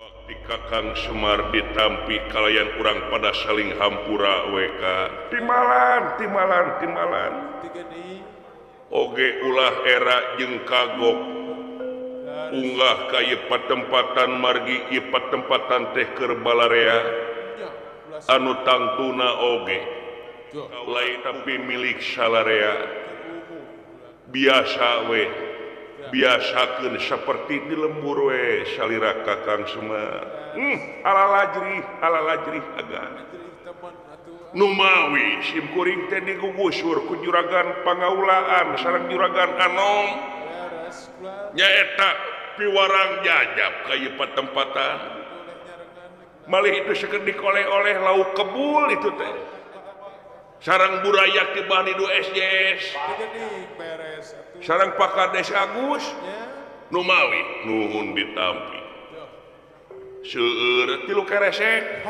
Bakti Kakang Semar ditampi kalayan urang pada saling hampura WK. Timalan, timalan, timalan. Oge ulah era jeung kagok. Unggah ka ieu patempatan margi ieu patempatan teh keur balarea anu tangtuna oge lain tapi milik salarea biasa we biasakeun saperti di lembur we salira Kakang Semar. Ala lajrih agan numawi sim kuring teh digugusur ku juragan pangaulaan sareng juragan anom nyaeta piwarang jajab ka ieu patempatan malih itu sekedik oleh-oleh lauk kebul itu teh sarang burayak di Banidu SJS sarang Pak Kades Agus numawi nuhun ditampi seueur tilu keresek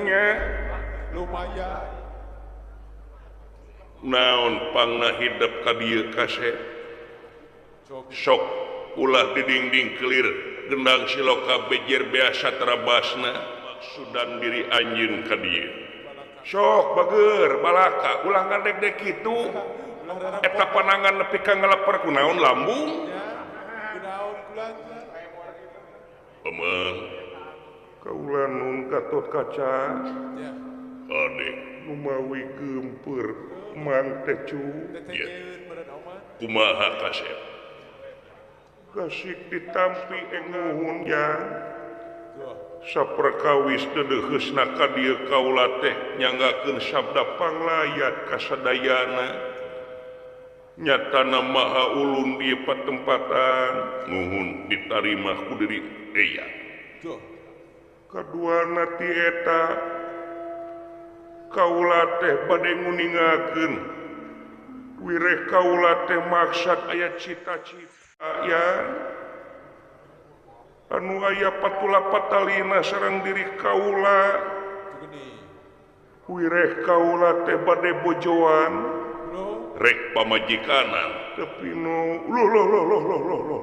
nya lumayan naon pangna hidep ka dieu kasep sok ulah di dinding kelir gendang siloka bejer biasa terabasna maksudan diri anjeun ka dieu sok bager balaka ulah ngadegdeg kitu eta panangan nepi ka ngaleper kunaon lambung emang kaula nun Gatot Kaca adek numawi geumpeur mang teh cu kumaha kasep kasik ditampi nuhun jang saperkawis deudeuheusna ka dieu kaula teh nyanggakeun sabda panglayat kasadayana nyatana maha ulun di patempatan nuhun ditarima ku diri eya kaduana ti eta kaula teh bade nguningakeun wireh kaula teh maksad aya cita-cita ya anu aya patula patalina sareng diri kaula wireh kaula teh bade bojoan rek pamajikanan tapi nu loh loh loh loh loh loh loh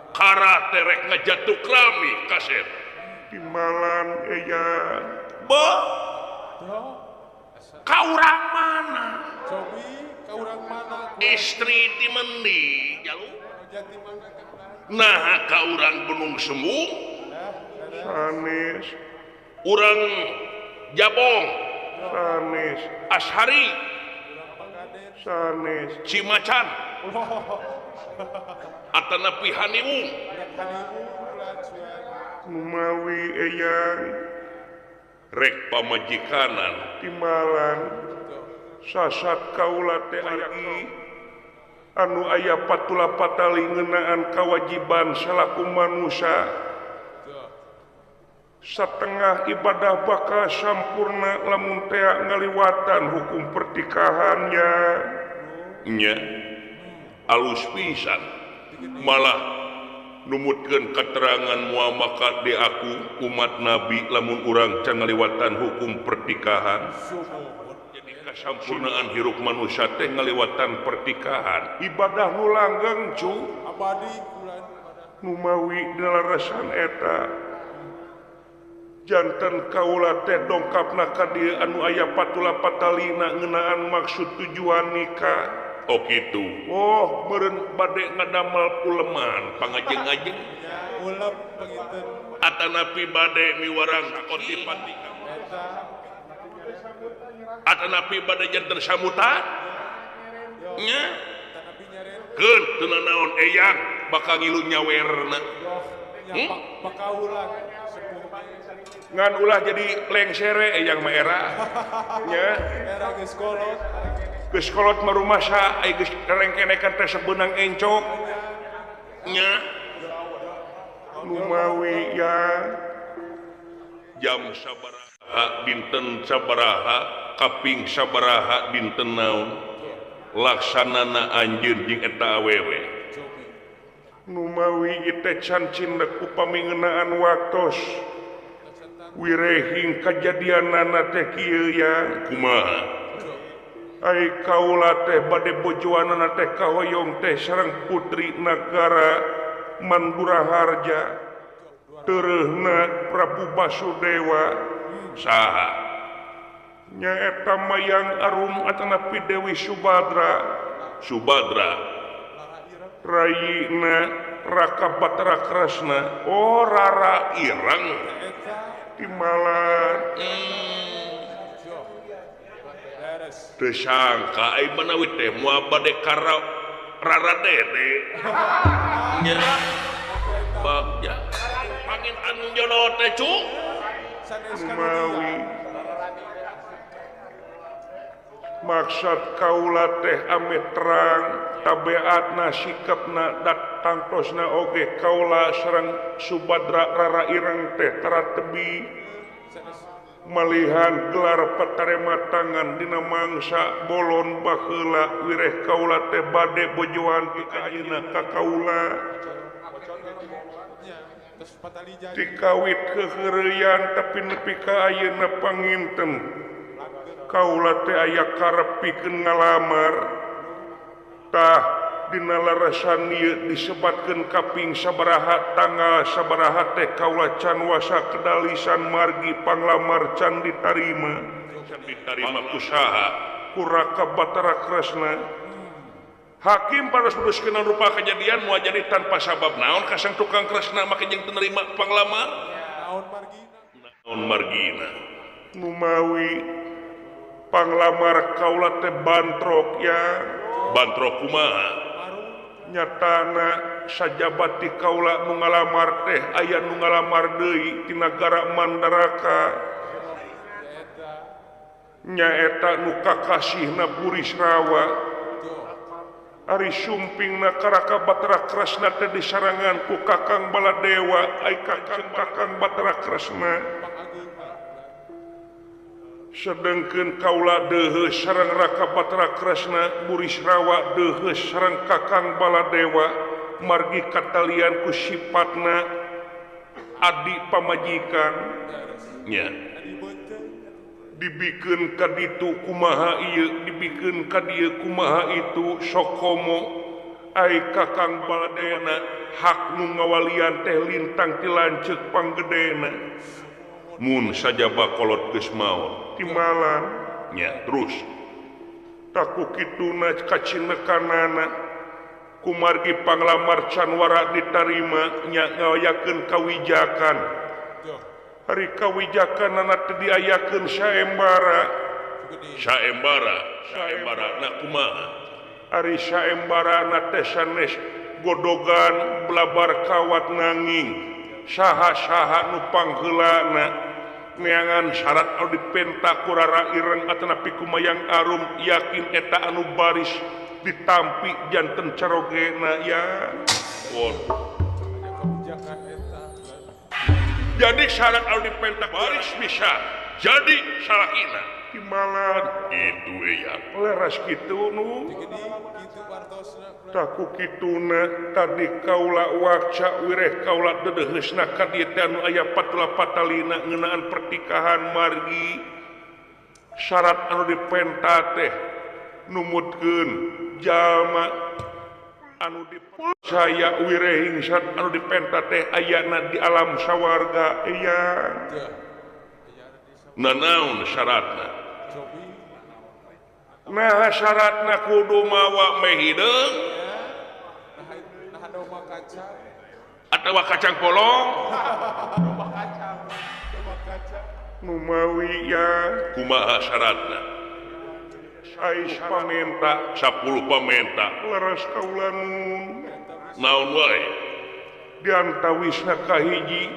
kara teh rek ngajatuh klami kasep timalan eya bo ka urang mana cobi ka urang mana istri di mendi jalu nah ka urang Gunung Semu sanes urang Jabong sanes Ashari sanes Cimacan atanapi Haniwung numawi eyang rek pamajikanan timalan sasat kaula teh aya anu aya patula patali ngeunaan kawajiban salaku manusia satengah ibadah bakal sampurna lamun tea ngaliwatan hukum pertikahannya nya alus pisan malah numutkeun keterangan moal maka di aku umat nabi lamun urang can ngaliwatan hukum pertikahan. Jadi kasampurnaan hirup manusia teh ngaliwatan pertikahan ibadah nu langgeng cu abadi numawi dilarasan eta janten kaula teh dongkapna ka dieu anu aya patula patalina ngeunaan maksud tujuan nikah. Oh kitu. Oh meureun bade ngadamel uleman pangajeng-ajeng ulem pangiten atanapi bade miwarang kotipati atanapi bade janten samutan nya keun teu nanaon eyang bakal ngilu nyawerna ngan ulah jadi lengsere eyang mah era nya era geus kolot geus kolot mah rumasa ai geus rengkenekan teh sebeunang encok nya lumawi ya jam sabaraha dinten sabaraha kaping sabaraha dinten naon laksanana anjeun jeung eta awewe numawi ieu teh can cindek upami ngeunaan waktos wirehing kajadianana teh kieu ya kumaha ai kaula teh bade bojoanana teh kahoyong teh sareng putri nagara Manduraharja tereuhna Prabu Basudewa saha nyaeta Mayang Arum atanapi Dewi Subadra Subadra rayina Raka Batara Kresna oh Rara Ireng timalan teu sangka ai manawi teh moal bade ka Rara Dede nya bagja panginten jodoh teh cu mawi maksud kaula teh ame terang tabeatna sikapna dat tangtosna oge kaula sareng Subadra Rara Ireng teh tara tebi malihan gelar patarema tangan dina mangsa bolon baheula wireh kaula teh bade bojoan ka ayeuna ka kaula dikawit keheureuyan tapi nepi ka ayeuna panginten kaula teh aya karep pikeun ngalamar tah dina larasan ieu disebatkeun kaping sabaraha tanggal sabaraha teh kaula can wasa kedalisan margi panglamar can ditarima can ditarima ku saha ku Raka Batara Kresna hakim paras putuskeun rupa kejadian moal jadi tanpa sabab naon kasang tukang Kresna make jeung teu nerima panglamar naon margina naon margina numawi panglamar kaula teh bantrok ya bantrok kumaha nyatana sajabati kaula nu ngalamar teh aya nu ngalamar deui ti nagara Mandaraka nyaeta nu kakasihna Burisrawa ari sumpingna ka Raka Batara Kresna teh disarangan ku Kakang Baladewa ai Kakang Batara Kresna sedengkeun kaula deuheus sareng Raka Batara Kresna Burisrawa deuheus sareng Kakang Baladewa margi katalian ku sipatna adi pamajikan nya dibikeun ka ditu kumaha ieu dibikeun ka dieu kumaha itu sokomo ai Kakang Baladena hak nu ngawalian teh lintang ti lanceuk panggedena mun sajaba kolot geus maot timalan nya terus taku kituna kacinekanana kumargi panglamar can wara ditarima nya ngayakeun kawijakan hari kawijakanana teh diayakeun saembara saembara saembara na kumaha ari saembarana teh sanes godogan blabar kawat nanging saha-saha nu pangheulana neangan syarat anu dipenta ku Rara Ireng atanapi ku Mayang Arum yakin eta anu baris ditampi janten carogena ya jadi syarat anu dipenta baris bisa jadi salahina timbalan itu ya leres kitu nu taku kituna tadi kaula waca wireh kaula dedeheusna ka dieu teh anu aya patula patalina ngeunaan pertikahan margi syarat anu dipenta teh numutkeun jalma anu dipercaya wireh syarat anu dipenta teh ayana di alam sawarga aya nanaon syaratna nah syaratna kudu mawa meh hideung atawa kacang polong numawi ya kumaha syaratna ai pamenta 10 pamenta leres kaula nun naon wae diantawisna kahiji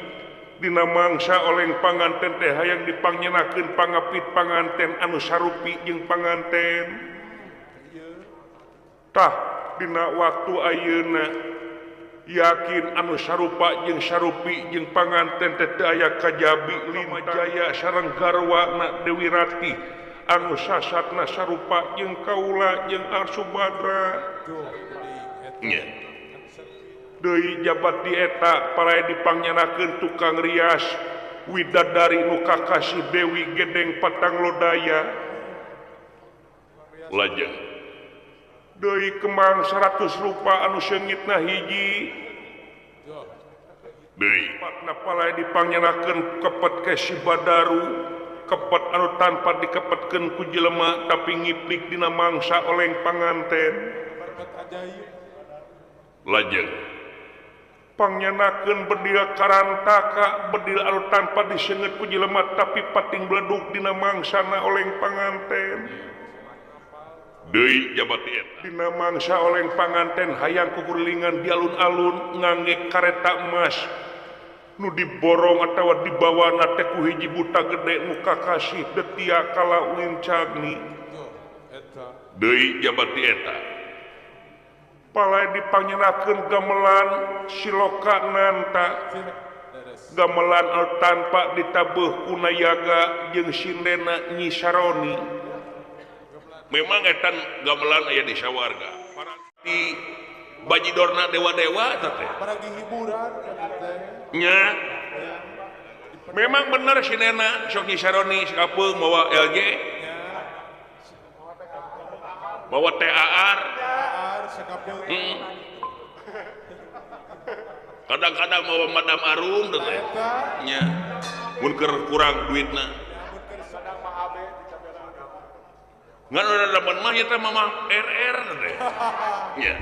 dina mangsa oleng panganten teh hayang dipangnyanakeun pangapit panganten anu sarupi jeung panganten tah dina waktu ayeuna yakin anu sarupa jeung sarupi jeung panganten teh teu aya kajabi lima jaya sareng garwana Dewi Ratih anu sasatna sarupa jeung kaula jeung Arsubadra nya deui jabat di eta parae dipangnyanakeun tukang rias widadari nu kakasih Dewi Gedeng Patanglodaya lajeng deui kembang 100 rupa anu seungitna hiji Deui patna palai dipangnyenakeun kepet ke si Badaru kepet anu tanpa dikepetkeun ku jelema tapi ngiplik dina mangsa oleng panganten. Lajeng pangnyenakeun bedil karantaka bedil anu tanpa diseungeut ku jelema tapi pating bledug dina mangsana oleng panganten. Deui jabati eta dina mangsa oleng panganten hayang kukulilingan di alun-alun ngangge kareta emas nu diborong atawa dibawana teh ku hiji buta gede nu kakasih detia kala wincagni. Deui jabati eta palai dipangnyenakeun gamelan siloka nanta gamelan anu tanpa ditabeuh ku nayaga jeung sindena Nyi Saroni. Memang etan gamelan aya di sawarga di bajidorna dewa-dewa eta teh paragi hiburan eta teh nya. Memang bener sinena sok Nyi Saroni sakapeung mawa LJ mawa TAR. Kadang-kadang mawa Madam Arum teh nya mun keur kurang duitna. Ngan udah dapat mah eta mama RR teh. Nya.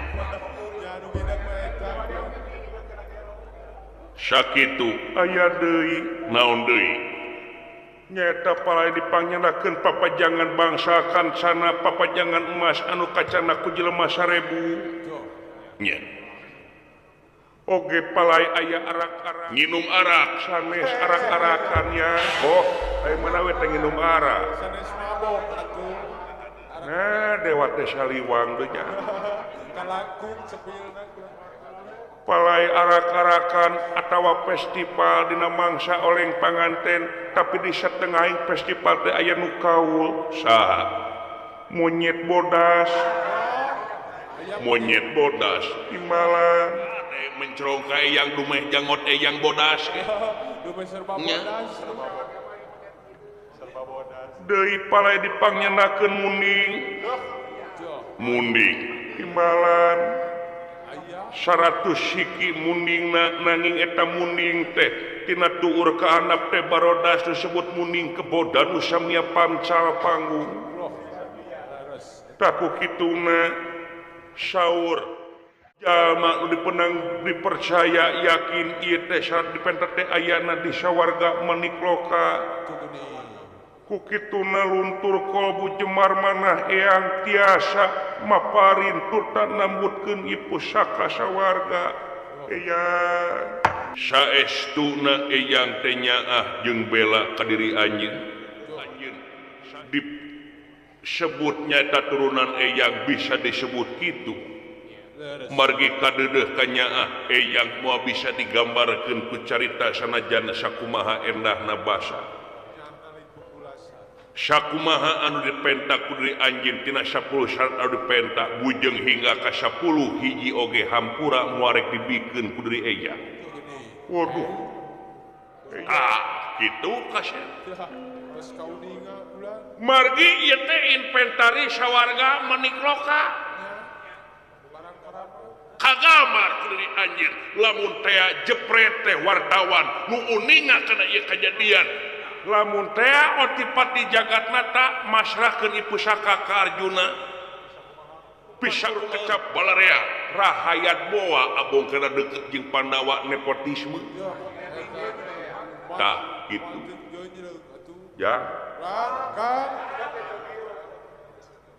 Sakitu aya deui naon deui? Nyaeta palai dipangnyenakeun papajangan bangsa kancana papajangan emas anu kacana ku jelema 1000. Nya. Oge palai aya arak-arak nginum arak sanes arak-arakan nya. Oh, aya mana we teh nginum arak. Sanes mabok atuh. Nah, dewa teh saliwang teh nya. Kalakung cepilna. Palai arak-arakan atawa festival dina mangsa oleng panganten tapi di satengahing festival teh aya nu kaul saha? Monyet bodas. Monyet bodas timbalan mencerong ka eyang dumeh jangot eyang bodas ke. Dumeh serba bodas. Serba bodas. Deui palai dipangnyenakeun munding. Munding timbalan 100 siki mundingna nanging eta munding teh tina tuur ka handap teh barodas disebut munding kebodan nu samia pancal panggung. Tah ku kituna saur jalma nu dipenang dipercaya yakin ieu teh syarat dipenta teh ayana di sawarga manikloka. Ku kituna luntur kolbu jemar manah eyang tiasa maparin turta nambutkeun ieu pusaka sawarga. Eyang saestuna eyang teh nyaah jeung bela ka diri anjeun. Anjeun disebut nyaeta turunan eyang bisa disebut kitu. Margi kadeudeuh ka nyaah eyang moal bisa digambarkeun ku carita sanajan sakumaha endahna basa. Sakumaha anu dipenta ku diri anjeun tina 10 syarat anu dipenta bujeng hingga ka 10 hiji oge hampura moal rek dibikeun ku diri eyang. Waduh. Ah, kitu kasep. Margi ieu teh inventari sawarga manikloka. Kagambar ku diri anjeun lamun tea jepret teh wartawan nu uninga kana ieu kajadian. Lamun tea otipati jagatnata masrahkeun ieu pusaka ka Arjuna pisang kecap balarea rahayat boa abong kana deukeut jeung Pandawa nepotisme. Tah kitu ya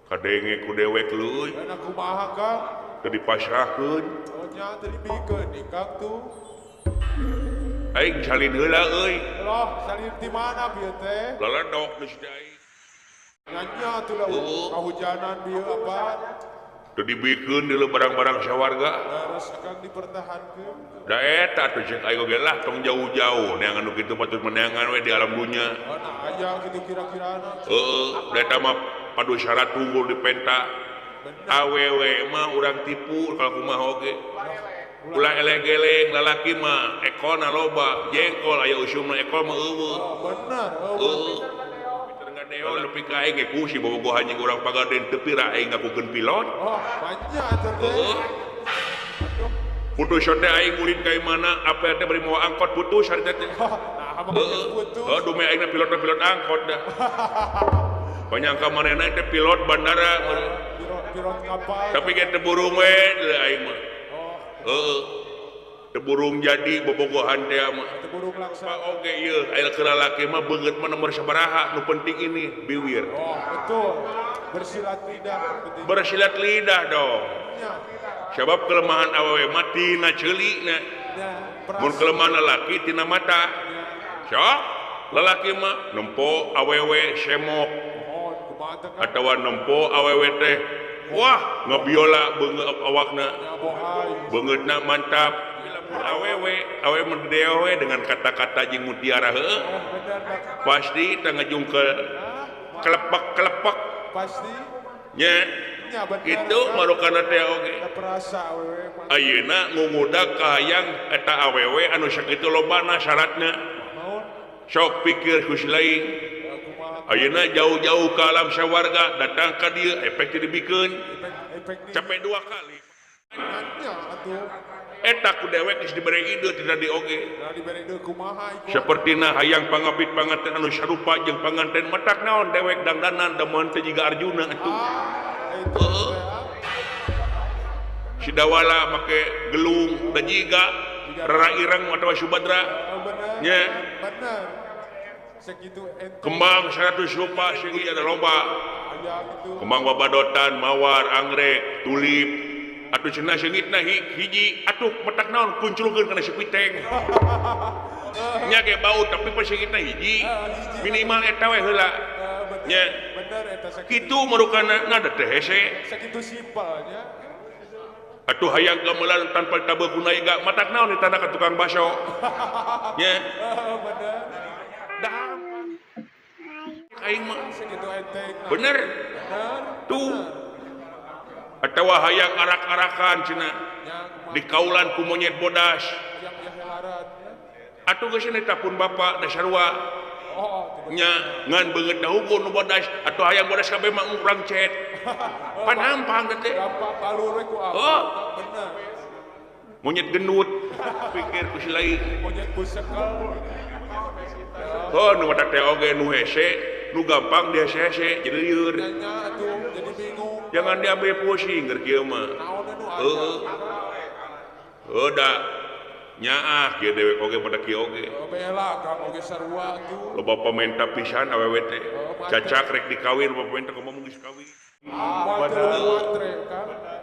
kadenge ku dewek leuy kumaha Kang teu dipasrahkeun nya teu dibikeun di Kang tuh. Aing salin heula euy. Loh, salin di mana bieu teh? Laledok geus di aing. Nya atuh lah kahujanan bieu apa? Teu dibikeun deuleu barang-barang sawarga. Leres Kang dipertahankeun. Da eta atuh ceuk aing oge lah tong jauh-jauh neangan nu kitu patut meneangan we di alam dunya. Oh, nah aya kitu kira-kirana. Heeh, da eta mah padu syarat unggul dipenta. Awewe mah urang tipu kalau kumaha oge. Ulah eleng-eleng lalaki mah ekolna loba, jengkol aya usumna ekol mah eueuh. Bener, eueuh. Pinter ngadeon nepi ka aing ge kusi bobogohan jeung urang Pagaden teu pira aing ngakukeun pilot. Oh, banyak eta teh. Heeh. Putus teh aing murid ka mana apa teh bari mawa angkot putus harita teh. Nah, putus. Heuh dume aing pilot-pilot angkot dah. Panyangka manehna teh pilot bandara. Pilot kapal. Tapi ge teu burung we aing mah. Heeh. Teu burung jadi bobogohan teh mah. Teu burung laksa. Oge ieu aya keur lalaki mah beungeut mah nomor sabaraha nu penting ini biwir. Oh, betul. Bersilat lidah penting. Bersilat lidah dong. Sebab kelemahan awewe mah tina ceulina. Mun kelemahan lalaki tina mata. Sok lalaki mah nempo awewe semok. Atawa nempo awewe teh wah ngebiola beungeut awakna. Beungeutna mantap. Awewe awewe mah dewe dengan kata-kata jeung mutiara heueuh. Pasti teh ngejungkel kelepek-kelepek. Pasti. Nya. Itu marukana teh oge. Ayeuna ngungudak ka hayang eta awewe anu sakitu lobana syaratna. Sok pikir ku si lain. Ayeuna jauh-jauh ka alam sawarga datang ka dieu efek teu dibikeun. Capek dua kali. Eta ku dewek geus dibere ide teu tadi oge. Sapertina hayang pangabit panganten anu sarupa jeung panganten matak naon dewek dangdanan demen teh jiga Arjuna atuh. Si Dawala make gelung da jiga Rara Ireng atawa Subadra nya. Kembang 100 rupa sing ada loba. Kembang babadotan, mawar, anggrek, tulip atuh cenah seungitna hiji atuh metak naon kunclungkeun kana si piteng. Nya ge bau tapi paseungitna hiji minimal eta we heula. Nya kitu marukana ngada teh hese. Sakitu simpelnya. Atuh hayang gamelan tanpa tabeuh kunaiga matak naon ditanda ka tukang baso. Nya. Bener. Dah. Aing mah bener. Tuh. Atawa hayang arak-arakan cenah dikaulan ku monyet bodas. Atuh geus eta pun bapak da sarua. Nya ngan beungeut da hukum nu bodas atuh hayang bodas kabeh mah urang cet. Pan hampang teh. Oh. Monyet gendut pikir ku si lain. Monyet busekel. Oh nu matak teh oge nu hese, nu gampang dihese-hese jadi lieur. Jangan diambil pusing keur kieu mah. Heeh. Heuh da nyaah kieu dewek oge pada kieu oge. Bela kang oge sarua atuh. Loba pamenta pisan awewe teh. Cacak rek dikawin loba pamenta kumaha geus kawin.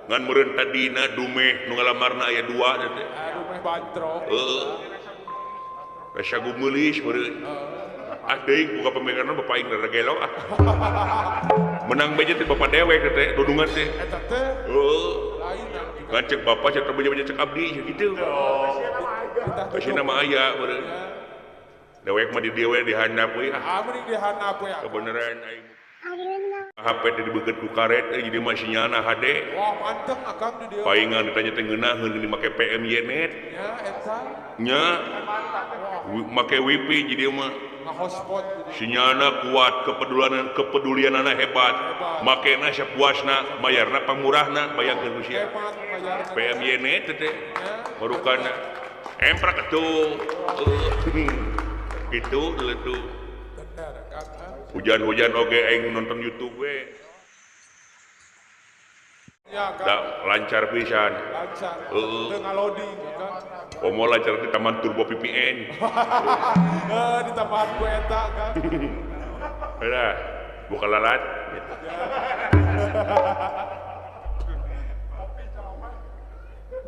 Ngan meureun tadina dumeh nu ngalamarna aya dua teh. Dumeh bantrok. Heeh. Rasa gumeulis meureun. Ah deui buka pemikiran bapak aing rada gelo ah. Menang beja teh bapak dewek teh dudungan teh. Eta teh. Heeh. Ngan cek bapak cek beja-beja cek abdi gitu. Kasih nama aya meureun. Dewek mah di dieu we dihandap we ah. Ah mending dihandap we. Kebeneran aing. HP teh dibeget ku karet jadi mah sinyalna HD. Wah manteng akang di dieu. Paingan ditanya teh ngeunaheun make PMY net. Nya eta. Nya. Make wifi jadi mah hotspot sinyalna kuat, kepedulianana hebat. Makena sapuasna, bayarna pamurahna, bayangkeun ku sia. PMY net teh marukana. Emprak atuh. Kitu letu. Hujan-hujan oge aing nonton YouTube we. Ya, da, lancar pisan. Lancar. Heeh. Teu ngaloading kan. Komo lancar di Taman Turbo VPN. Heeh, di taman ku eta kan. Udah, buka lalat.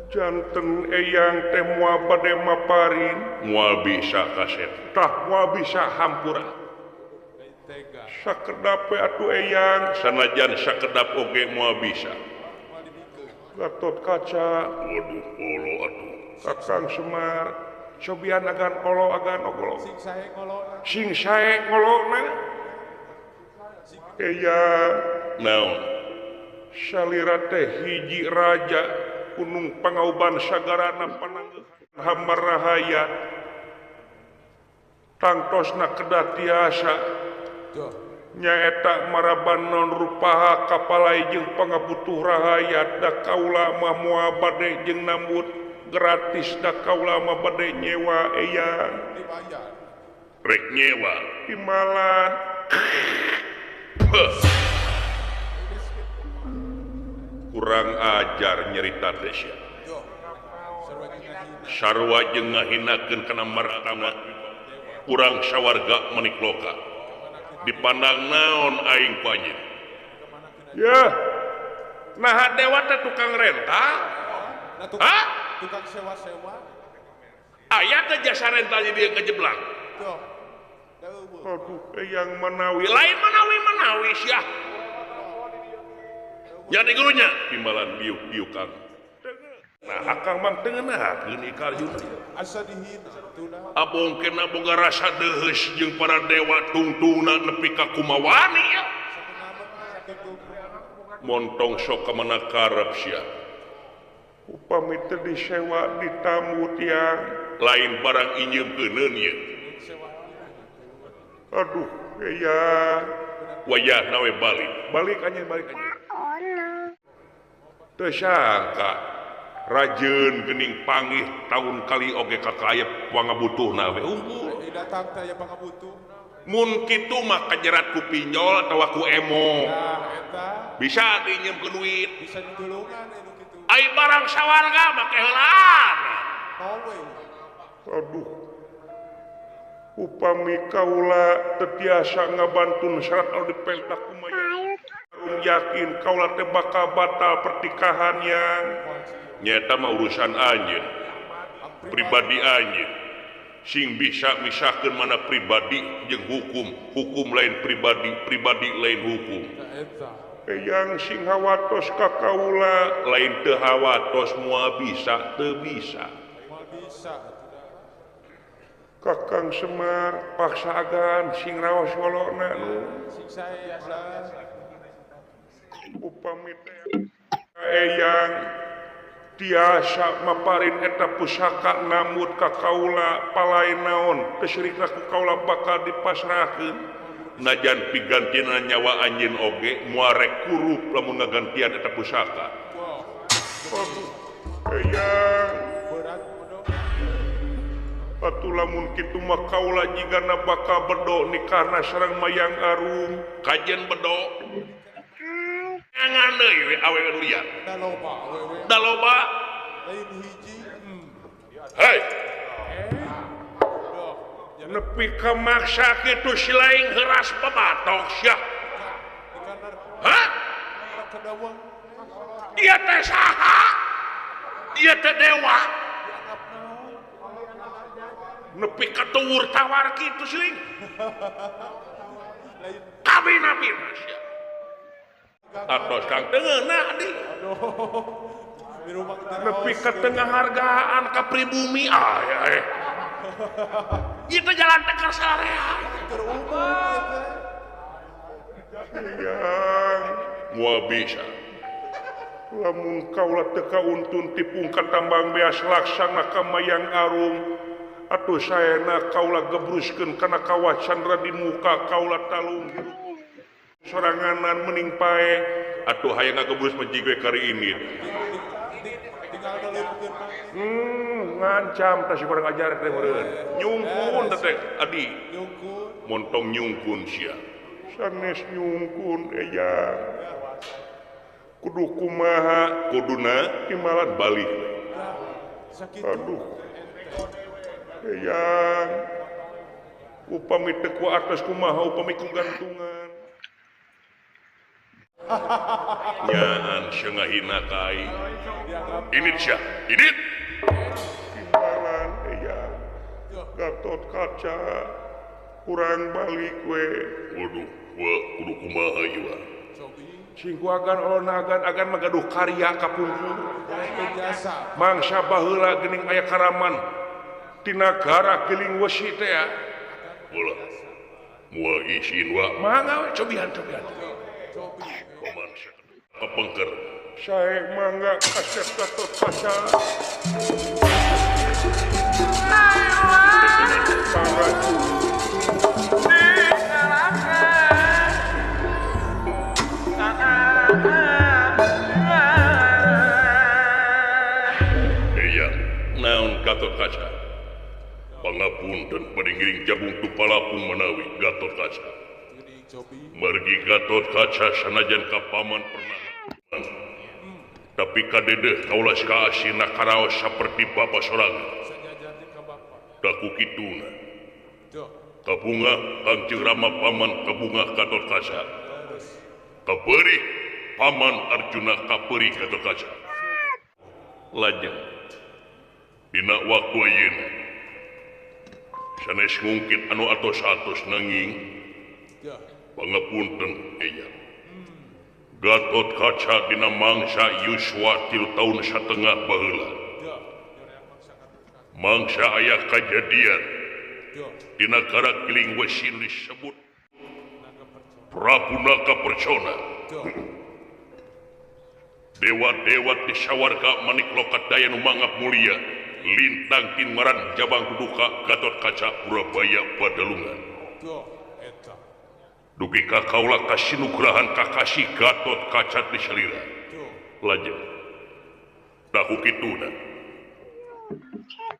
Janten eyang teh moal bade maparin, moal bisa kaset. Tah moal bisa hampura. Sakedap we atuh eyang, sanajan sakedap oge moal bisa. Gatot Kaca, waduh olo atuh. Kakang Semar, cobian agan olo agan ogolo. Sing sae ngolona. Sing sae ngolona. Eyang, naon? Salira teh hiji raja gunung pangauban sagarana pananggehan hamarahaya. Tangtosna kedah tiasa. Nyaeta maraban non rupaha kapalai jeung pangabutuh rahayat da kaula mah moal bade jeung nambut. Gratis da kaula mah bade nyewa eyang. Dibayar. Rek nyewa timalan. Kurang ajar nyerita teh sia. Sarua jeung ngahinakeun kana martabat urang sawarga manikloka. Dipandang naon aing ku anjeun? Yeuh. Naha dewa teh tukang renta? Hah? Tukang sewa-sewa. Aya teh jasa rental jadi ngejeblang. Aduh, eyang manawi lain manawi sia. Jadi gurunya timbalan biuk-biuk kang. Nah, akang mang teu ngeunaheun Ika Arjuna. Asa dihina tuna. Abongkeun boga rasa deuheus jeung para dewa tungtungna nepi ka kumawani ya. Montong sok ka mana karep sia. Upami teu disewa ditamu tiang lain barang injeumkeuneun ieu. Aduh, eyang wayahna we balik. Balik anjeun balik anjeun. Teu sangka rajeun geuning panggih taun kali oge ka kaayep pangabutuhna we unggul. Datang teh aya pangabutuh. Mun kitu mah kajerat ku pinjol atawa ku emo. Nah, eta bisa diinjeumkeun duit. Bisa ditulungan anu kitu. Ai barang sawarga mah keheulaan. Kowe. Aduh. Upami kaula teu tiasa ngabantun syarat anu dipenta kumaha. Yakin kaula teh bakal batal pernikahan yang nyata mah urusan anjeun pribadi anjeun sing bisa misahkeun mana pribadi jeung hukum, hukum lain pribadi, pribadi lain hukum. Eyang sing hawatos ka kaula lain teu hawatos moal bisa teu bisa. Kakang Semar paksa agan sing raos wolona nu sing sae. Upami teh eyang tiasa maparin eta pusaka namut ka kaula palai naon teu sirikna ku kaula bakal dipasrahkeun najan pigantina nyawa anjeun oge moal rek kurup lamun ngagantian eta pusaka. Eyang atuh lamun kitu mah kaula jigana bakal bedo nikahna sareng Mayang Arum kajen bedo ngan deui we awewe nu liar. Da loba awewe. Da loba. Lain hiji. Hei. Nepi ka maksa kitu si laing heuras pabatok sia. Hah? Ieu teh saha? Ieu teh dewa. Nepi ka tuwur tawar kitu si laing. Kabeh nabi sia. Atos kang tengenah di. Nepi ka tengah hargaan ka pribumi ah ya eh. Ieu teh jalan tekar sarea. Keur umum ieu teh. Yang moal bisa. Lamun kaula teu kauntun tipung ka tambang beas laksana ka Mayang Arum atuh saena kaula gebruskeun kana kawah candra di muka kaula talung hirup. Soranganan mening pae atuh hayang ngagebrus mah jiga kari ini. Ngancam teh si kurang ajar teh meureun. Nyungkun teh adi. Montong nyungkun sia. Sanes nyungkun eyang. Kudu kumaha kuduna timalan balik. Aduh. Eyang. Upami teu ku atas kumaha upami ku gantungan. Nyaan sia ngahina ka aing. Init sia, init. Timbalan eyang. Gatot Kaca kurang balik we. Waduh, wa kudu kumaha ieu. Sing ku agan olonagan agan mah gaduh karya kapungkur. Mangsa baheula geuning aya karaman tina gara giling wesi teh ya. Ulah. Moal isin wa. Mangga we cobian cobian. Pengker. Saya mangga kasep Gatot Kaca. Iya, Naon Gatot Kaca? Pangapunten bade ngiring jabung tupalapung manawi Gatot Kaca. Margi Gatot Kaca sanajan ka paman pernah tapi kadedeh kaula kaasina karaos saperti bapa sorangan. Daku kituna. Kabunga Kangjeng Rama paman kabunga Gatot Kaca. Kapeurih paman Arjuna kapeurih Gatot Kaca. Lajeng dina waktu ayeuna sanes ngungkit anu atos-atos nanging pangapunten eya. Gatot Kaca dina mangsa yuswa 3 tahun satengah baheula. Mangsa aya kajadian dina Karakiling Wesi disebut Prabu Naga Percona. Dewa-dewa di sawarga manik lokadaya nu mangap mulia lintang tinmaran jabang duduka Gatot Kaca Purabaya Padalungan. Dugi ka kaula kasinugrahan kakasih Gatot Kaca di salira. Lajeng daku kituna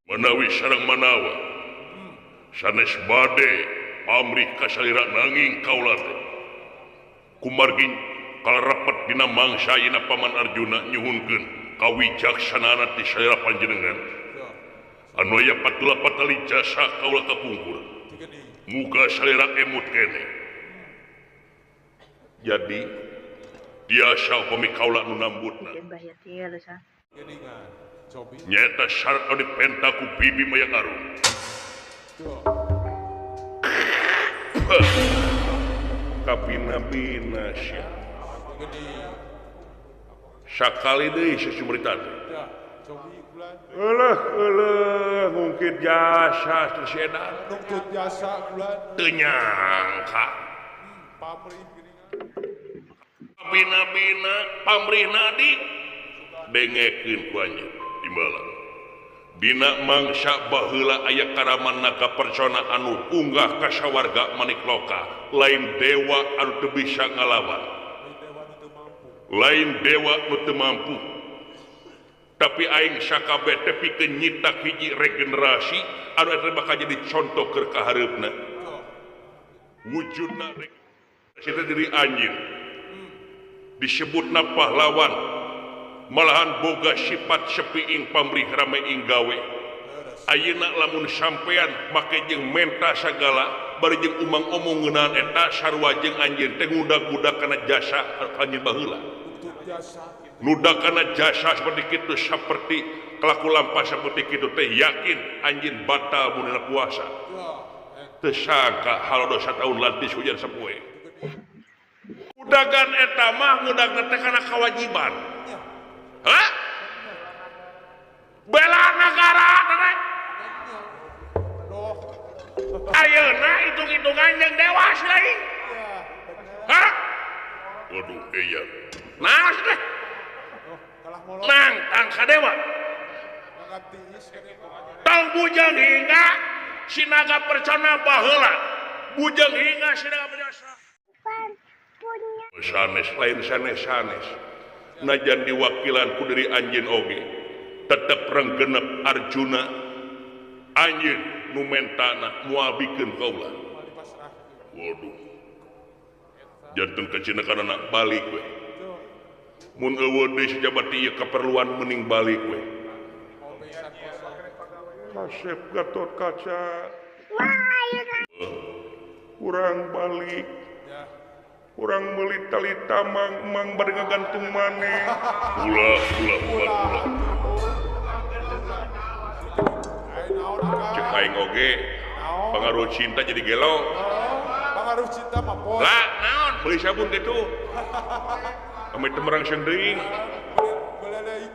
manawi sareng manawa sanes bade pamrih kasalira nanging kaula teh kumargi kalarepet dina mangsa ayeuna paman Arjuna nyuhunkeun kawijaksanaan ti salira panjenengan anu aya patula patali jasa kaula kapungkur muga salira emut keneh. Jadi biasa upami kaula nu nambutna nyaeta syarat anu dipenta ku bibi Mayang Arum. Kabina-bina sia. Sakali deui sasumrita teh. Euleuh euleuh ngungkit jasa teh si edan. Nuntut jasa bulan. Teu nyangka. Pamrih bina-bina pamrihna di dengekeun ku anjeun timbalan. Dina mangsa baheula aya karaman naga persona anu unggah ka sawarga manikloka, lain dewa anu teu bisa ngalawan. Lain dewa nu teu mampu. Tapi aing sakabeh teh pikeun nyitak hiji regenerasi anu eta bakal jadi contoh keur ka hareupna. Wujudna regenerasi teh diri anjeun. Disebutna pahlawan malahan boga sifat sepi ing pamrih rame ing gawe. Ayeuna lamun sampean make jeung menta sagala bari jeung umang omong ngeunaan eta sarua jeung anjeun teh ngudag-ngudag kana jasa anjeun baheula. Nudag kana jasa seperti kitu saperti kalaku lampah seperti kitu teh yakin anjeun batal mun dina puasa. Teu sangka halodo sataun lantis hujan sapoe. Udagan eta mah ngudagna teh kana kewajiban. Hah? Bela negara teh. Ayeuna hitung-hitungan jeung dewas lagi. Hah? Waduh, iya. Naon teh? Nangtang ka dewa. Tong bujeng hingga sinaga percona baheula. Bujeng hingga sinaga percona. Sanes lain sanes-sanes najan diwakilan ku diri anjeun oge tetep renggenep Arjuna anjeun nu mentana moal bikeun kaula. Waduh, janten kacina kana balik we mun eueuh deui sajabati ieu kaperluan mending balik we. Kasep Gatot Kaca kurang balik kurang meuli tali tamang mang bade ngagantung maneh. Ulah ulah ulah ulah. Cek aing oge pangaruh cinta jadi gelo. Pangaruh cinta mah poe. Lah naon meuli sabun kitu. Ame teu merang sending.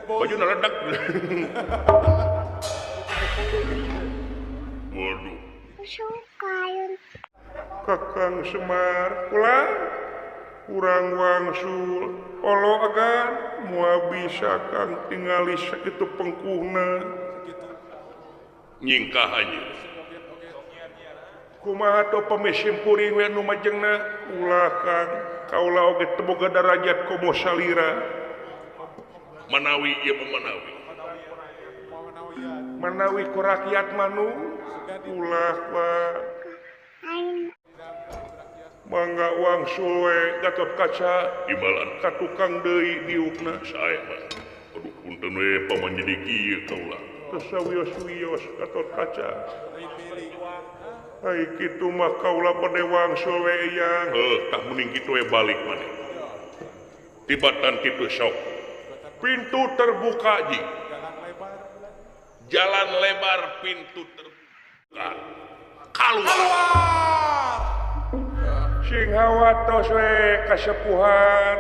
Baju naledak. Waduh. Kakang Semar kula urang wangsul olo agan moal bisa kang tingali sakitu pengkuhna nyingkah anjeun kumaha teu pamisim kuring we nu majengna ulah kang kaula oge teu boga darajat komo salira manawi ieu manawi Manawi ku rakyat manu ulah Pak. Mangga wangsul we Gatot Kaca imbalan ka tukang deui diukna sae mah. Aduh punten we paman jadi kieu kaula. Teu sawios-wios Gatot Kaca. Ai kitu mah kaula bade wangsul we eyang. Heuh tah mending kitu we balik maneh. Tibatan kitu sok. Pintu terbuka ji. Jalan lebar pintu terbuka. Keluar. Sing hawatos we kasepuhan.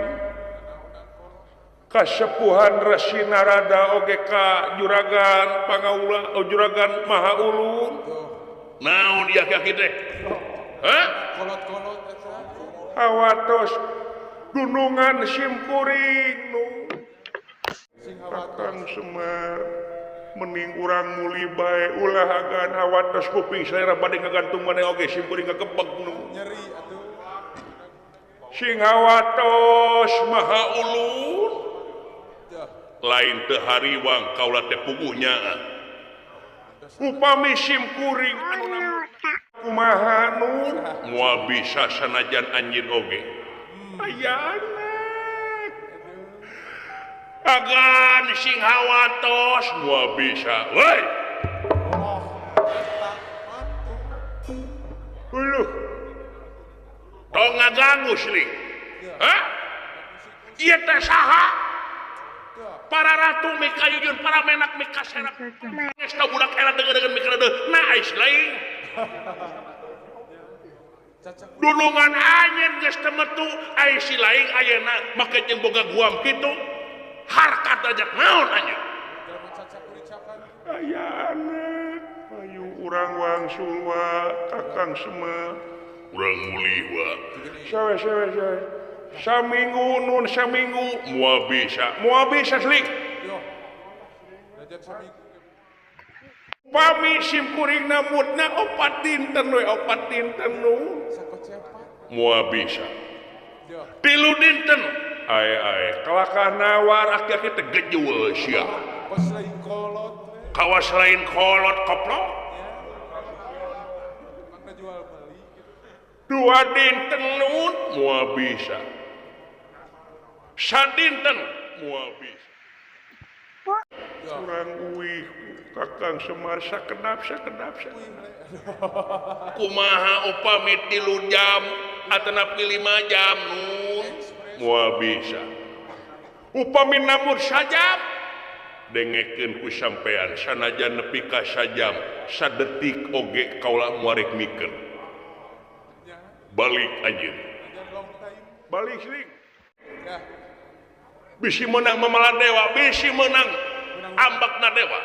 Kasepuhan Resi Narada oge ka juragan pangaula oh juragan Maha Ulun. Naon ieu aki teh? Hah? Kolot-kolot eta. Hawatos dunungan simkuring nu. Kakang Semar mending urang muli bae ulah agan hawatos kuping selera bade ngagantung maneh oge simkuring ngagebeg nu. Nyeri atuh. Sing hawatos Maha Ulun. Lain teu hariwang kaula teh puguhnya. Upami simkuring anu kumaha nu moal bisa sanajan anjeun oge. Aya anak. Agan sing hawatos moal bisa. Woi. Uluh. Tong ngaganggu siling. Hah? Ieu teh saha? Para ratu mikayujun, para menak mikaserap. Geus tau budak era deungeun mikreudeuh. Nah ais lain. Dunungan anjeun geus teu metu, ai si lain ayeuna make jeung boga guam kitu. Harkat derajat naon anjeun? Aya anak, ayu urang wangsul wa Kakang Semar. Urang mulih wa. Sawe sawe sawe. Saminggu nun saminggu moal bisa slik. Pami simkuringna mutna opat dinten we opat dinten nu moal bisa. 3 dinten ae ae kalakah nawar aki-aki teh gejueul sia. Kawas lain kolot koplok. 2 dinten nun moal bisa. Sadinten moal bisa. Kurang uih Kakang Semar sakedap sakedap sakedap. Kumaha upami 3 jam atanapi 5 jam nun moal bisa. Upami namur sajam dengekeun ku sampean sanajan nepi ka sajam sadetik oge kaula moal rek mikeun. Balik anjeun. Balik sling. Bisi menang mamala dewa, bisi menang ambakna dewa.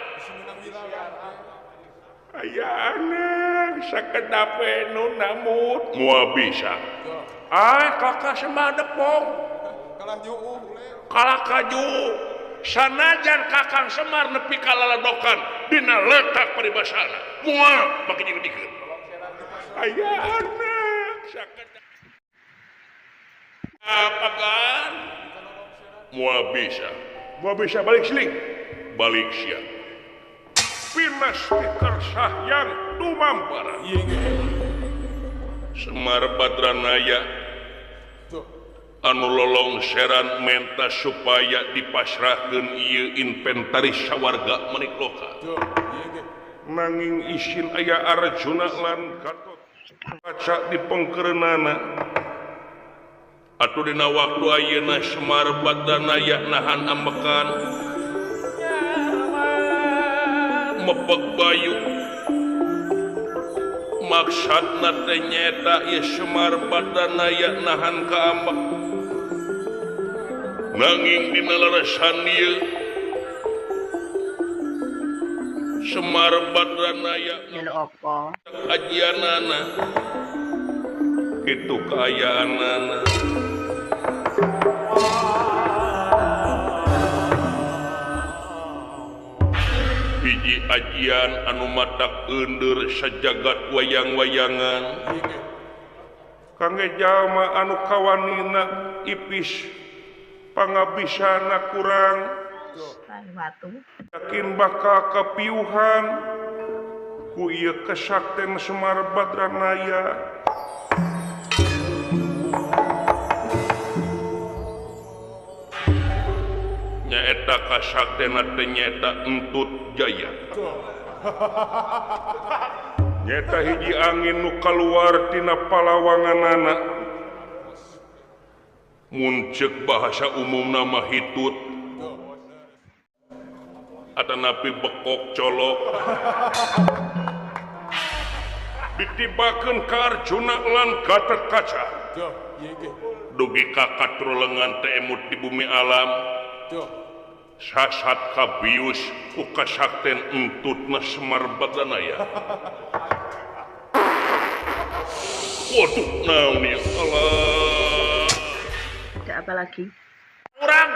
Aya anak sakedap we nu namut moal bisa. Ai kakak Semar depong. Kalah juuh Kalah kajuuh. Sanajan Kakang Semar nepi ka laladokan dina letak paribasana. Moal make jeung dikeun. Aya anak sakedap apakan moal bisa balik siling balik sia pinas dikersah yang dumampara Semar Badranaya anu lolongseran menta supaya dipasrahkeun ieu inventaris sawarga menik loka nanging isin aya Arjuna lan Gatot Kaca di pengkereunana atuh dina waktu ayeuna Semar Badranaya nahan ambekan mepek bayu maksudna teh nyaeta ieu Semar Badranaya nahan ka ambek nanging dina lelesan ieu Semar Badranaya ajianana kitu kaayaanana. Hiji ajian anu matak euneur sajagat wayang-wayangan kangge jalma anu kawanina ipis pangabisana kurang Watu. Yakin bakal kapiuhan ku ieu kesakten Semar Badranaya. Nyaeta kasakten teh nyaeta Entut Jaya. Nyaeta hiji angin nu kaluar tina palawanganana. Mun ceuk bahasa umumna mah hitut. Atanapi bekok colok. Ditibakeun ka Arjuna lan Gatotkaca. Dugi ka katrulengan teh emut di bumi alam. Sasat kabius ku kasakten entutna Semar Badranaya. Waduh naon ieu Allah. Ada apa lagi? Urang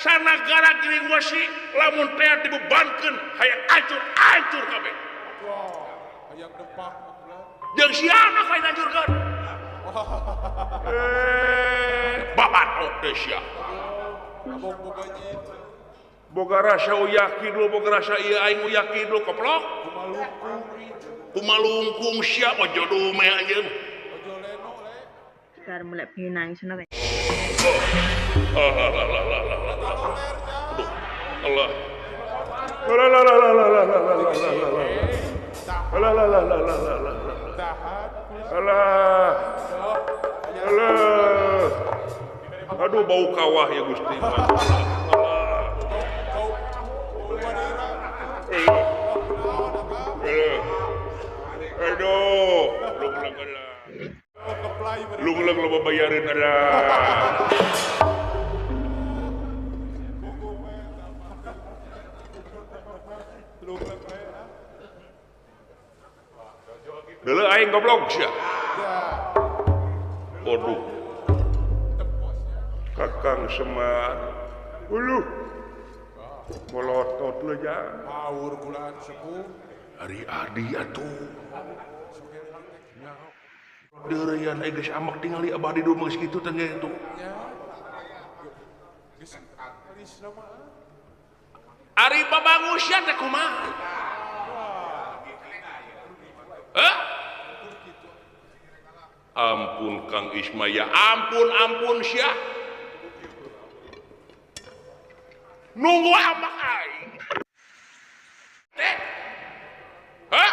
sanagara giring wesi lamun teh dibebankeun hayang hancur-hancur kabeh. Hayang depak. Jeung siana kain hancurkeun. Babatok teh sia. Boga rasa uya kidul, boga rasa ieu aing uya kidul koplok. Kumalungkung sia ojo dume anjeun. Sekarang mulai pengen nangis no. Allah. Allah. Allah. Aduh bau kawah ya Gusti. Aduh, lung-lung lo bayarin ada. Dulu aing goblok sia. Waduh. Kakang Semar. Uluh. Molotot lu ya. Power kulaan sepuh. Ari adi atuh. Deureuyan euy geus amak tingali abah di rumah geus kitu teh nya itu. Ari babangusian teh kumaha? Hah? Ampun Kang Ismaya, ampun ampun sia. Nunggu amak aing. Teh. Hah?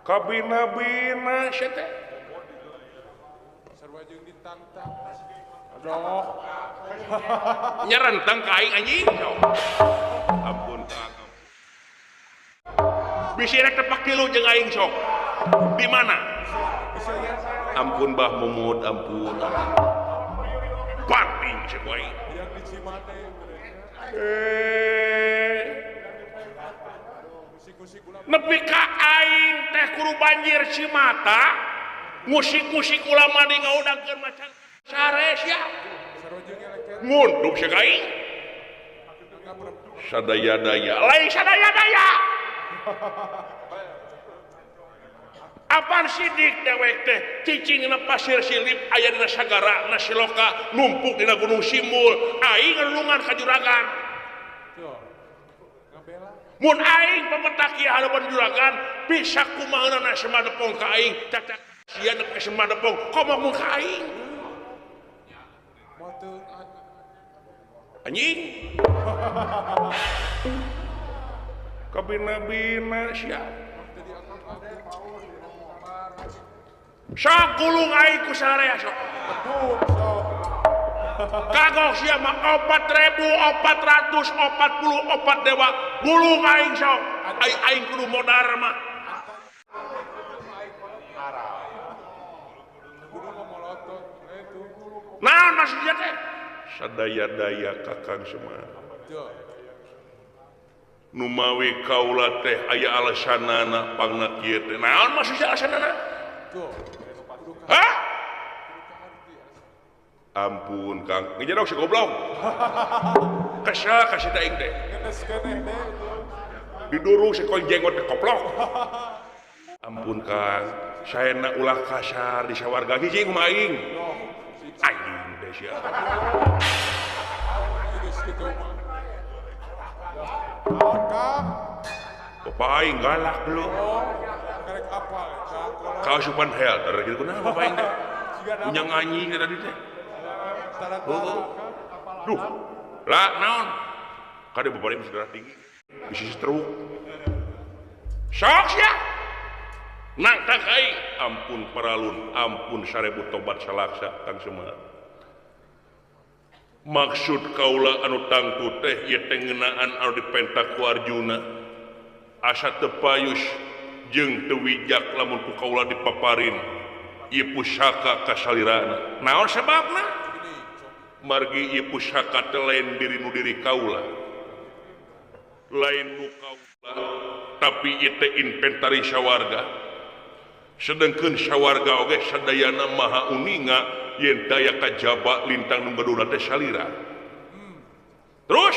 Kabina-bina sia teh. Sarua jeung ditantang. Aduh. Nyerentang ka aing anjing. Ampun Kang. Bisi rek tepak tilu jeung aing sok. Di mana? Ampun Bah Mumut, ampun. Banting cek aing. Nepi ka aing teh kudu banjir Cimata, musik-musik ulama di ngaudangkeun macan sares ya. Ngunduk cek aing. Sadaya-daya, lain sadaya-daya. Apaan sidik dewek teh cicing na pasir silip aya dina sagara na siloka numpuk dina gunung Simul aing ngelungan ka juragan. Mun aing pemetak ieu harapan juragan bisa kumaha na Semar Depong ka aing cacak sia nepi Semar Depong komo mun ka aing anjing. Kabina-bina sia. Sok gulung aing ku sararea sok. Kagok sia mah 4444 dewa gulung aing sok. Aing kudu modar mah. Naon maksudnya teh? Sadaya-daya Kakang Semar. Numawi kaula teh aya alasanana pangna kieu teh. Naon maksudnya alasanana? Hah? Ampun Kang, ngejedok si goblok. Kesel kasih aing teh. Didurung si jenggot teh koplok. Ampun Kang, saena ulah kasar di sawarga hiji kumaha aing. Aing teh sia. kitu mah. Naon Kang? Bapak aing galak dulu. Oh, karek apal Kang. Kaasupan helter gitu kunaha bapak aing teh. Punya nganyi tadi teh. Oh. Duh. Lah naon? Kade bapak aing darah tinggi. Bisi stroke. Sok sia. Nangtang aing, ampun paralun, ampun sarebu tobat salaksa Kang Semar. Maksud kaula anu tangtu teh ieu teh ngeunaan anu dipentak ku Arjuna. Asa teu payus jeung teu wijak lamun ku kaula dipaparin ieu pusaka kasalirana. Naon sababna? Margi ieu pusaka teh lain diri nu diri kaula. Lain nu kaula, tapi ieu teh inventaris sawarga. Sedengkeun sawarga oge sadayana maha uninga yen daya kajaba lintang nu gaduna teh salira. Terus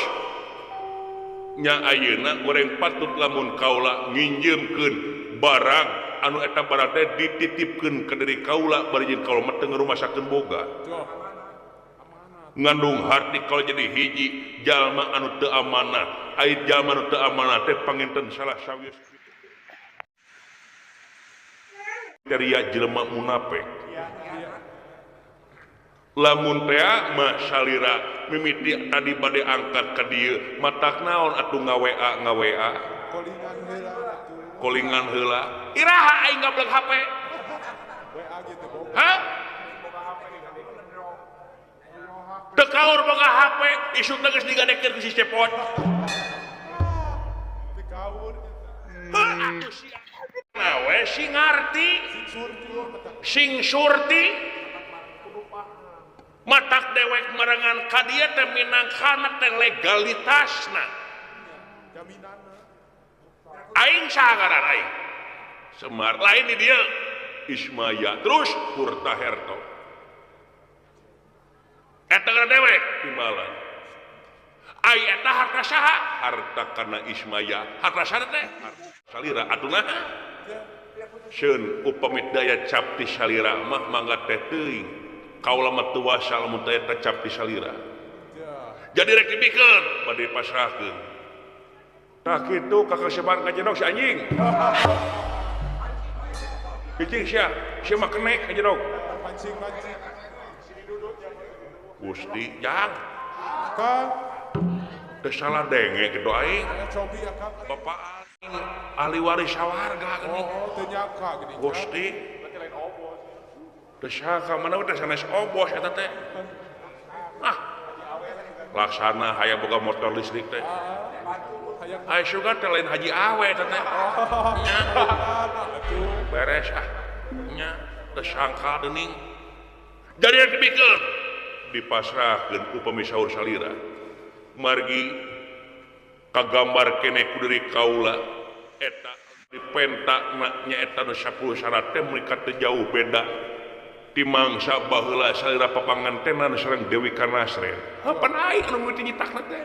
nya ayeuna goreng patut lamun kaula nginjeumkeun barang anu eta barang teh dititipkeun ka diri kaula bari jeung kaula mah teu ngarumasakeun boga. Ngandung harti kalau jadi hiji jalma anu teu amanah, ai jalma anu teu amanah teh panginten salah sawios kriteria jelema munafik. Lamun tea mah salira mimiti tadi bade angkat ka dieu matak naon atuh nga-WA nga-WA kolingan heula iraha aing gablek HP WA gitu hah teu kaur boga HP isuk teh geus digadekeun ku si Cepot teu kaur heuh atuh sia we sing ngarti sing surti matak dewek merengan ka dieu teh minangkana teh legalitasna aing saha ngaran aing Semar lain di dieu Ismaya terus Hurtaherto eta ngaran dewek timbalan ai eta harta saha harta kana Ismaya harta saha teh salira atuh naha seun upami daya cap ti salira mah mangga teh teuing kaula mah teu wasa lamun teh eta cap ti salira. Jadi rek dibikeun bade pasrahkeun. Tah kitu kakak Semar ngajedog si anjing. Cicing sia, sia mah kenek ngajedog. Pancing-pancing. Gusti jang. Kang teu salah denge kitu aing. Bapak aing ahli waris sawarga geuning. Oh, teu nyangka geuning. Gusti. Teu sangka mana teh sanes obos eta teh. Ah. Laksana hayang boga motor listrik teh. Ai sugan teh lain haji awe eta teh. Nya. Beres ah. Nya teu sangka geuning. Jadi rek dibikeun dipasrahkeun ku pamisaur salira. Margi kagambar kene ku diri kaula eta dipentakna nya eta nu 10 syarat teh meuni ka teu jauh beda ti mangsa baheula salira papangantenan sareng Dewi Kanasren. Heuh pan aing anu mimiti nyitakna teh.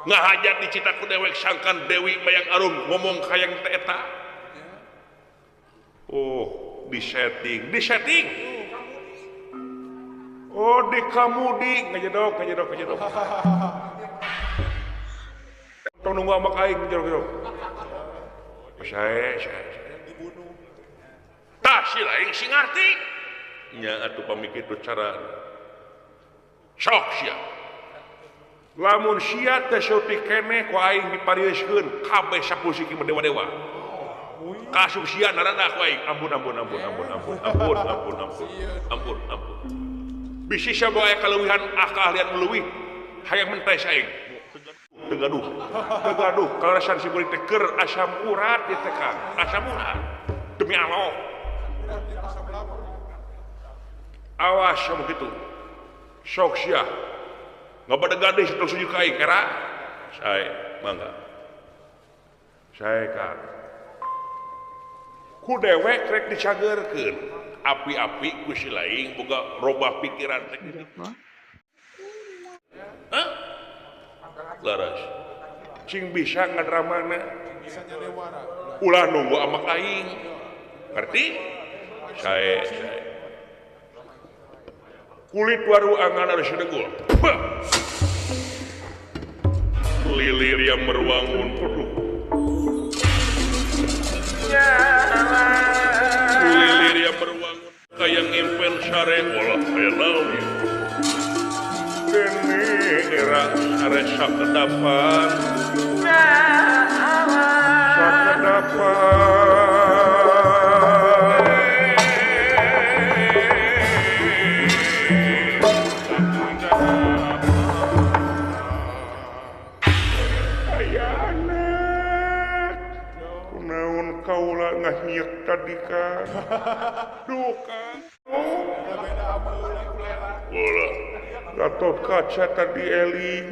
Ngahajat dicita ku dewek sangkan Dewi Mayang Arum ngomong hayang teh eta. Oh, disetting, disetting. Oh, di kamudi ngajedog, ngajedog, ngajedog. Tong nunggu amak aing ngajedog. Sae, sae. Dibunuh. Tah si lain sing ngarti. Nya atuh pami kitu carana. Sok sia. Lamun sia teh saeutik keneh ku aing diparieuskeun kabeh sapusiki mah dewa-dewa. Kasup sia narana ku aing. Ampun ampun ampun ampun ampun ampun ampun ampun. Ampun ampun. Bisi sia boga aya kaleuwihan ah keahlian leuwih hayang mentes aing. Teu gaduh. Teu gaduh kaleresan si murid teh keur asam urat ieu teh Kang. Asam urat. Demi Allah. Awas sama kitu. Sok sia. Ngabade gadis tong sujuk ka aing era. Sae, mangga. Sae Kang. Ku dewek rek dicageurkeun. Api-api ku si laing boga robah pikiran teh kitu. Hah? Laras. Cing bisa ngadramana. Bisa nyalewara. Ulah nunggu amak aing. Ngerti? Sae, sae. Kulit waru angan harus degul. Kulilir yang merwangun aduh. Kulilir yang merwangun kaya ngimpen sare olah aya naon ieu. Kene era sare sakedapan. Sakedapan. Ngahiek tadi kan duka bola Gatot Kaca tadi Eli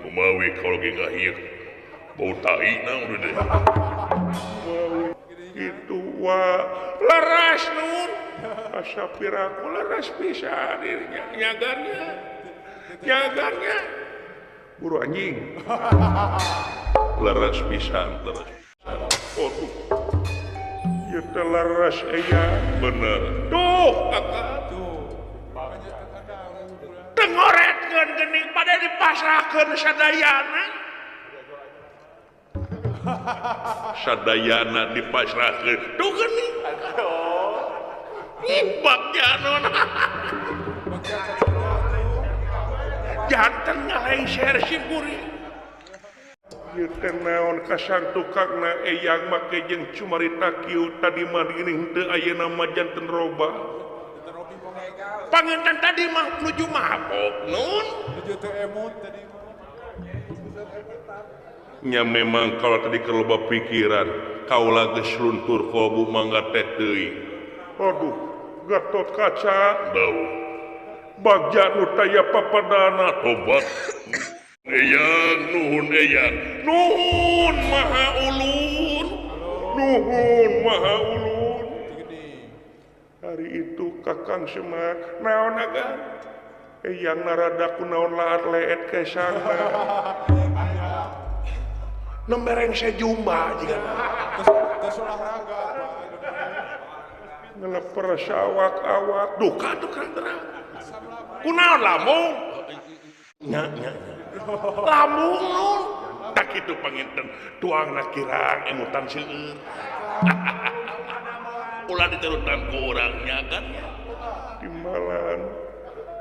kumawi kalau ge ngahiek bau tai na udah deh itu wa leras nun asa piraku leras pisan dirinya nyagarnya nyagarnya buru anjing leras pisan leras pisan waduh ieu teh leres aya bener tuh kakak tuh tengoretkeun geuning pada dipasrahkeun sadayana sadayana dipasrahkeun tuh geuning bagja non janten ngalengser si kuring ieu teh naon kasantukangna eyang make jeung cumarita kieu tadi mah geuning teu ayeuna mah janten robah panginten tadi mah nuju mabok nun nuju teu emut tadi mah nya memang kalau tadi keloba pikiran kaula geus luntur kolbu mangga teh teuing aduh Gatot Kaca bau bagja nu taya papadana tobat eyang nuhun eyang nuhun maha ulun nuhun maha ulun hari itu Kakang Semar naon agan eyang narada kunaon laat leet kesana nembereng sejumba jiga tos olahraga ngeleper sawak-awak duka tuh terang kunaon lambung nya nya lambung nun tak kitu panginten tuangna kirang emutan seueur ulah diterutan ku urang nya kan timbalan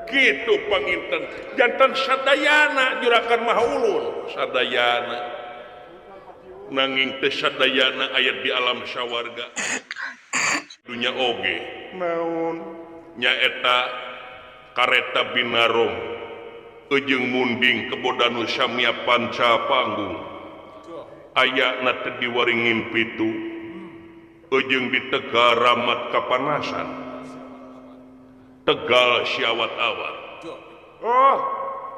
kitu panginten janten sadayana juragan maha ulun sadayana nanging teh sadayana aya di alam sawarga dunya oge naon nyaeta kareta binarom ujung munding kebodanu samia panca panggung ayana teh diwaringin pitu ujung di Tegal ramat kapanasan Tegal siawat-awat oh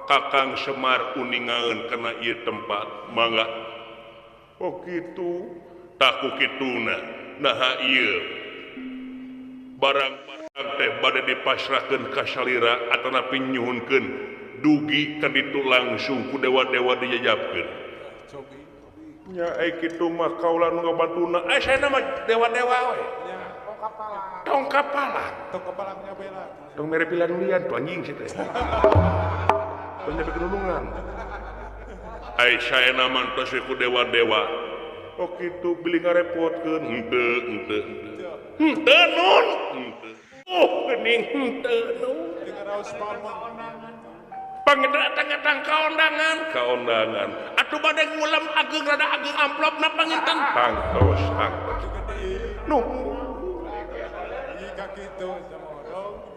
Kakang Semar uningaeun kana ieu tempat mangga oh kitu taku kituna naha ieu barang-barang teh bade dipasrahkeun ka salira atanapi nyuhunkeun dugi ka ditu langsung ku dewa-dewa dijajabkeun nya ai kitu mah kaula nu ngabantuna ai saena mah dewa-dewa we tong kapala tong kapalangnya bela tong mere pilihan lian tuh anjing sih teh tong nyampe kenulungan ai saena mah tos ku dewa-dewa oh kitu beli ngarepotkeun henteu henteu henteu nun henteu oh geuning henteu nun panginten kaondangan kaondangan atuh bade ngulem ageng rada ageng amplopna panginten tangtos tangtos nu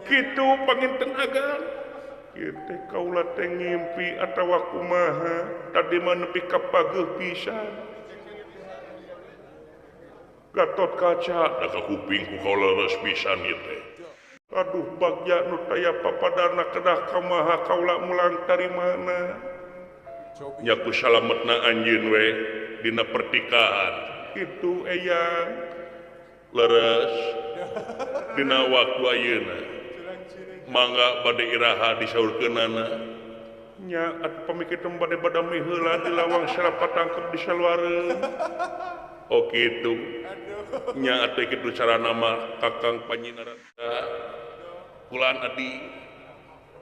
kitu panginten ageng ieu teh kaula teh ngimpi atawa kumaha tadi mah nepi ka pageuh pisan Gatot Kaca da ka kuping ku kaula leres pisan ieu teh aduh bagja nu taya papadana kedah kamaha kaula mulang tarimana nya ku salametna anjeun we dina pertikahan kitu eyang leres dina waktu ayeuna mangga bade iraha disaurkeunana nya atuh pamikir bade badami heula di lawang salapa tangkep di saluareun oh kitu nya atuh kitu carana mah Kakang Panyinarada kulan adi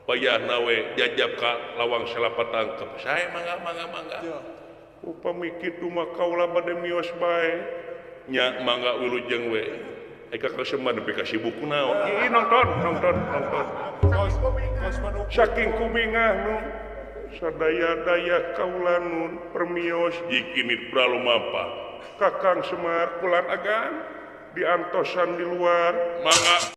payahna we jajab ka lawang salapa tangkep sae mangga mangga mangga Upami kitu mah kaula bade mios bae. Nya mangga wilujeng we. Eka Semar nepi ka sibuk kunaon. Ih nonton nonton nonton. Saking kubingah nu sadaya-daya kaula nun permios jikinit pralumapa. Kakang Semar kulan agan diantosan di luar. Mangga.